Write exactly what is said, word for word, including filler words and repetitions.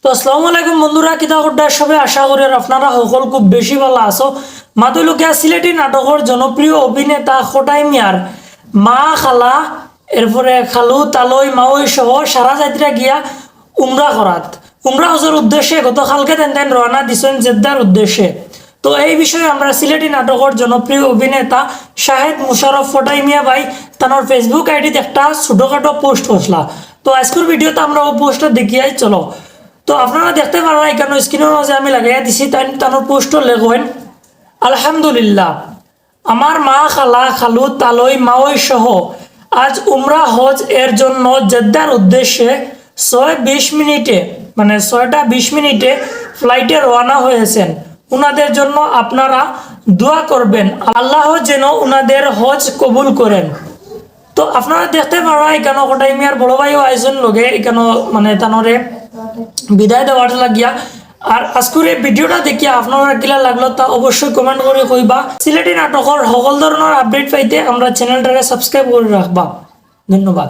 তো আসসালামু আলাইকুম বন্ধুরা, কিতা কররা সবে? আশা করি আর আপনারা সকল খুব বেশি ভালা আছো। মাতুলুকিয়া সিলেটি নাটকর জনপ্রিয় অভিনেতা খোটাই মিয়ার মা, খালা, এরপরে খালু, তালই, মাওই সহ সারা যাত্রা গিয়া উমরা করাত। উমরা হজর উদ্দেশ্যে গতকালকে তেন তেন রওনা দিছইন জেদ্দার উদ্দেশ্যে। তো এই বিষয়ে আমরা সিলেটি নাটকর জনপ্রিয় অভিনেতা শাহেদ মুশারফ খোটাই মিয়া ভাই তানোর Facebook আইডিত একটা ছোটখাটো পোস্ট করছলা। তো আজকের ভিডিওতে আমরা ও পোস্টটা দেখিয়াই চলো। তো আপনারা দেখতে পাররা এখানো স্ক্রিনর মাঝে আমি লাগাইয়া দিছি, তাইন তানোর পোস্টও লেখইন। আলহামদুলিল্লাহ, আমার মা, খালা, খালু, তালই, মাওই সহ আজ উমরা হজ এর জন্য জেদ্দার উদ্দেশ্যে ছয় বিশ মিনিটে, মানে ছয়টা বিশ মিনিটে ফ্লাইটে রওনা হয়েছেন। উনাদের জন্য আপনারা দোয়া করবেন, আল্লাহ যেন উনাদের হজ কবুল করেন। তো আপনারা দেখতে পাররা এখানো খোটাই মিয়ার বড় ভাইও আইছইন লগে, এখানো মানে তানরে বিদায় দেওয়ার লাগিয়া। আর আজকের এই ভিডিওটা দেখিয়া আপনারা কিলা লাগলো তা অবশ্যই কমেন্ট করি কইবা। সিলেটি নাটকর সকল ধরনের আপডেট পাইতে আমরা চ্যানেলটারে সাবস্ক্রাইব করি রাখবা। ধন্যবাদ।